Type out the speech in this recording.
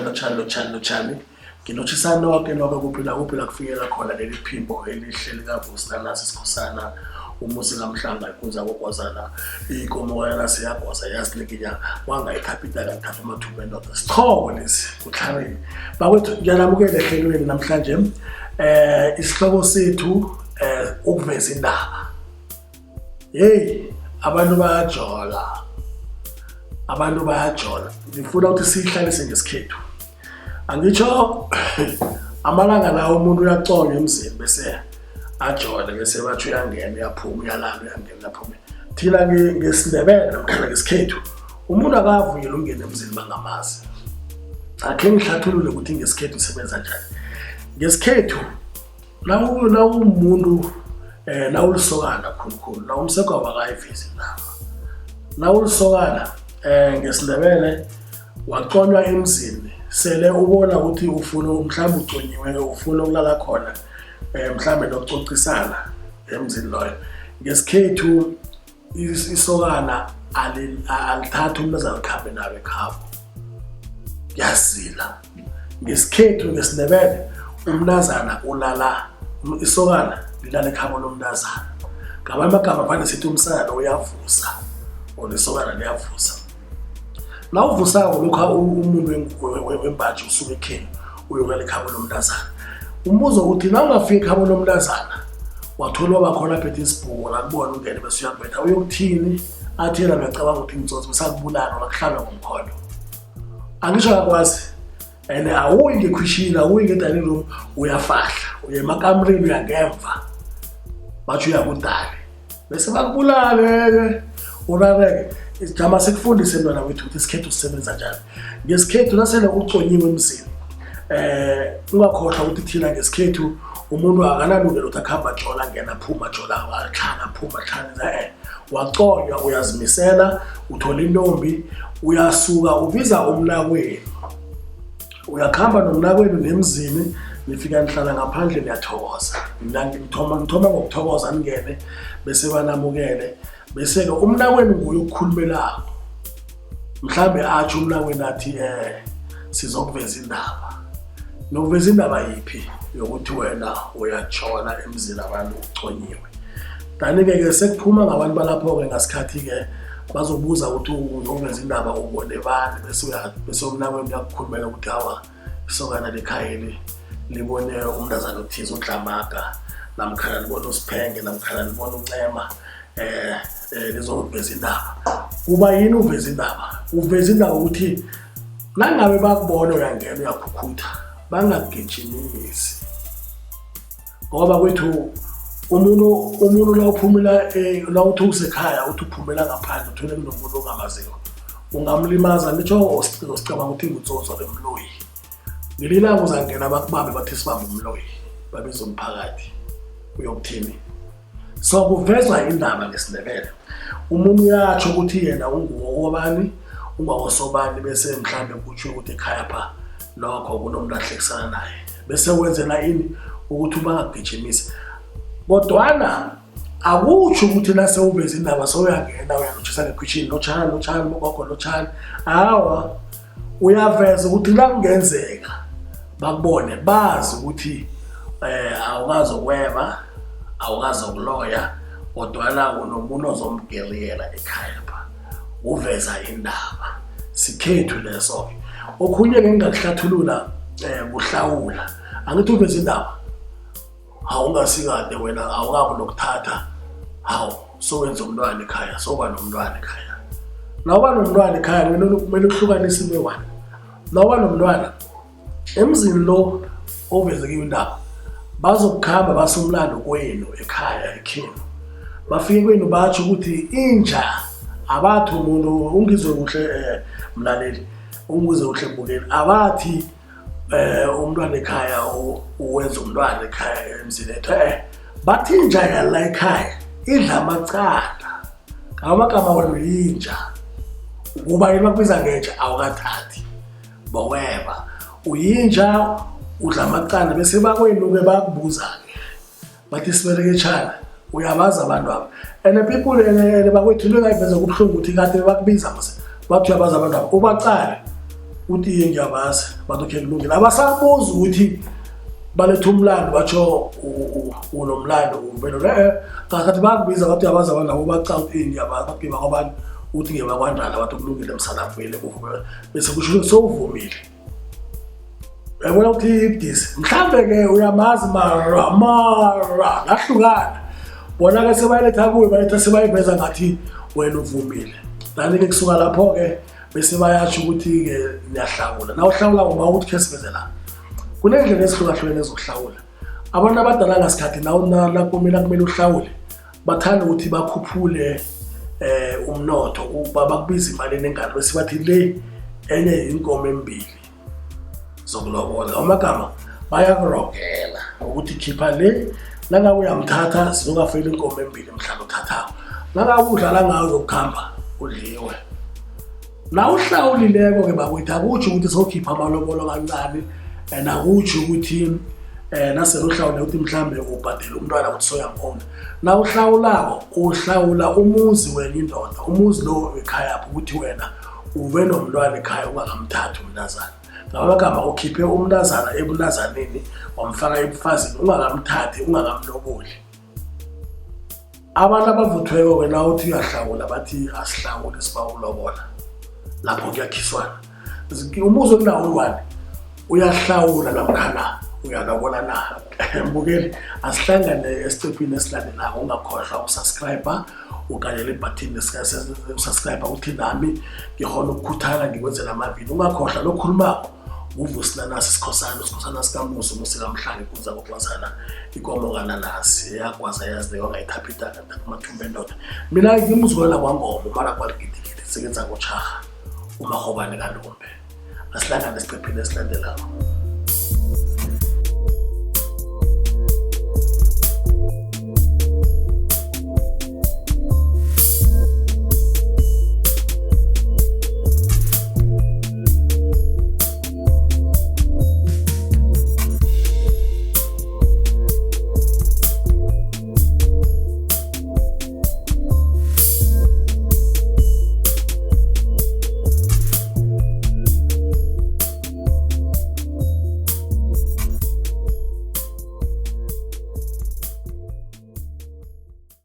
Lotjhani, lotjhani, lotjhani. Ngilotjhisa noke noke kuphi la kuphi la kufikela khona leli phimbo elihle likaVusi Nanasi Sikhosana, umusi kaMhlanga, ikunza kogwazana, ikomo kaNanasi iyagwaza iyazilikinya, wanga icapital athatha amathuba endoda. Sichoko lesi kutlhareni. Bakwethu, ngiyanamukela ehlelweni namhlanje. Isihloko sethu ukuveza indaba. Hey, abantu bayajola. Abantu bayajola. Ngifuna ukuthi siyihlalise ngesikhethu. Angitsho amalanga lawo umuntu uyaconywa emzini bese ajole, bese bathi uyangena uyaphuma, uyalala uyangena uyaphuma. Thina ngesiNdebele namkhana ngesikhethu umuntu akavunyelwa ukungena emzini bangamazi. Akhe ngihlathulule ukuthi ngesikhethu isebenza njani. Ngesikhethu nawumuntu nawulisokana khulukhulu, nawumsegwabo akayivezi indaba. Nawulisokana ngesiNdebele waqonywa emzini, sele ubona ukuthi ufuna mhlawumbe uconyiwe, ufuna ukulala khona, mhlawumbe nokucocisana emzini loyo. Ngesikhethu isokana alithathi umntazana likhambe nabo ekhabo, kuyazila. Ngesikhethu ngesiNdebele umntazana ulala, isokana lilala ekhabo lomntazana. Ngamanye amagama vane sithi umsana uyavusa or isokana liyavusa. Nawuvusako lokha umuntu wembaji usuka ekhenu uyokulala ekhabo lomntazana. Umbuzo ukuthi nawungafika ekhabo lomntazana wathola bakhona aphethe isibhuku lakubona ungene bese uyakubetha, uyokuthini? Athi yena uyacabanga ukuthi ngitsotsi, bese akubulala or akuhlabe ngomkhono. Angisho akakwazi. And awuyi ngekhwishini, awuyi nge-dining room, uyafahla, uya emakamreni, uya ngemva. Bathi uyakudali. Bese bakubulale-ke, urareke. Jama sikufundise mntwana wethu ukuthi isikhethu sisebenza njani. Ngesikhethu nasele uconyiwe emzini, ungakhohlwa ukuthi thina ngesikhethu umuntu akanalungelo ukuthi akuhamba ajola, angena aphuma ajola, ahlala aphuma ahlala. Waconywa, uyazimisela, uthola intombi, uyasuka ubiza umnakwenu. Uyakhamba nomnakwenu nemzini, nifika nihlala ngaphandle niyathokoza. Nithoma ngokuthokoza ningene bese banamukele, bese-ke umnakwenu nguye okukhulumelako. Mhlambe atsho umnakwenu athi sizokuveza indaba. Nokuveza indaba yiphi? Yokuthi wena uyajola emzini abantu uconyiwe. Kanti-ke ke sekuphuma ngabantu balapho-ke ngasikhathi-ke bazobuza ukuthi uzoveza indaba ubone bani, bese bese umnakwenu uyakukhulumela ukuthi hawa, isokana lekhayeli libone umntazana othize uDlamaga, namkhana libone uSiphenge, namkhana libone uNcema, lizokuveza indaba. Kuba yini uveza indaba? Uveza indaba ukuthi nangabe bakubona uyangena uyakhukhutha, bangakugijimisi. Ngoba kwethu umuntu la uphumela la uthi usekhaya uthi uphumela ngaphandle uthole kunomuntu ongamaziko, ungamlimaza. Ngitsho sicabanga ukuthi ngutsotsi lemloyi. Ngelilanga uzangena bakubambe bathi sibambe umloyi, babiza umphakathi, uyokuthini? So kuvezwa indaba ngesiNdebele. Umuntu uyatsho ukuthi yena ungowobani, ungawosobani, bese mhlambe kutsho ukuthi ekhaya pha nokho kunomuntu ahlekisana naye, bese wenzela ini ukuthi bangagijimisi. Kodwana akutsho ukuthi nase uveza indaba sewuyangena uyalotshisa ngekhwitjhini, lotjhani lotjhani bogogo lotjhani. Awa, uyaveza ukuthi la kungenzeka bakubone, bazi ukuthi awukazi ukweba, awukazi ukuloya, kodwana unomuntu ozomgeriyela ekhaya pha. Uveza indaba, sikhethu leso-ke. Okhunye-ke engingakuhlathulula kuhlawula. Angithi uveza indaba, awungasikade wena awukabi nokuthatha, hawu sowenza umntwana ekhaya, soba nomntwana ekhaya. Nawuba nomntwana ekhaya kumele uhlukanise into eyi-one. Nawuba nomntwana emzini lo oveze kiyo indaba, bazokukhamba base umlando kwenu ekhaya ekhenu, bafike kwenu batsho ukuthi inja abathi umuntu ungizwe kuhle mlaleli, ungizwe kuhle mbukeli, abathi umntwana ekhaya uwenza umntwana ekhaya emzini ethu, bathi inja yala ekhaya idla amaqanda. Ngamagama wena uyinja, ukuba yini bakubiza ngenja? Awukathathi boweba, uyinja udla amaqanda. Bese bakwenu-ke bakubuza-ke bathi sibereketshana, uyabazi abantu aba. And people and bakwethu into engayiveza kubuhlungu ukuthi kade bakubiza mase bathi uyabazi abantu aba, ubacale. Uthi iye ngiyabazi. Bathi okay kulungile. Abasabuzi ukuthi baletha umlando batsho unomlando uvele e ngathi bakubiza bathi uyabazi abantu labo baca uthi ngiyabazi bathi ngebakwabani uthi ngebakwandala bathi kulungile msana vele uvume bese kusho ukuthi sowuvumile. Uyabona ukuthi ibudisi mhlambe-ke uyamazi mara mara nahlukana bona-ke sebayiletha kuwe baletha sebayiveza ngathi wena uvumile. Nani-ke kusuka lapho-ke bese bayasho ukuthi-ke niyahlawula. Na uhlawula uma ukuthi khe siveze la kunendlela ezihlukahlukene zokuhlawula. Abantu abadala ngasikhathi nakumele kumele uhlawule bathanda ukuthi bakhuphule umnotho bakubiza imali enengane bese bathi le enye inkomo embili zokulobola. Amagama bayakurogela ukuthi khipha le nangabe uyamthatha sizokafela inkomo embili mhlawumbe uthathako nangabe udlala ngayo uzokuhamba udliwe. La uhlawulileko-ke bakwethu akutsho ukuthi sewukhipha amalobolo kancane and akutsho ukuthi nasele uhlawule ukuthi mhlambe ubhadele umntwana ukuthi soyamona. Na uhlawulako uhlawula umuzi wena indoda umuzi lo ekhayapho ukuthi wena uve nomntwana ekhaya ungakamthathi umntazana. Ngamagama ukhiphe umntazana ebuntazaneni wamfaka ebufazini ungakamthathi ungakamloboli. Abantu abavuthweko-ke na uthi uyahlawula bathi asihlawule siba ulobola lapho kuyakhiswana. Umuzi okunawo uyi-one uyahlawula namkhana uyalobola na. Mbukeli asihlangane esicephini esilandelako ungakhohlwa ukusubscribe ugalela ibhathini usubscribe uthi nami ngihona ukukhuthala ngikwenzela amavidiyo. Ungakhohlwa lokhulumako uVusi Sikhosana, uSikhosana sikaMusi, umusi kaMhlanga, inkunzi yakokwazana, ikomo kananasi eyagwaza yazi wangayithapha itaka amathumba endoda. Mina ngimzukulwana kwaNgomo mara kwaligidigidi sekenza ngotshaha uMarhobane kaLombe. Asihlangane esiqephini esilandelako.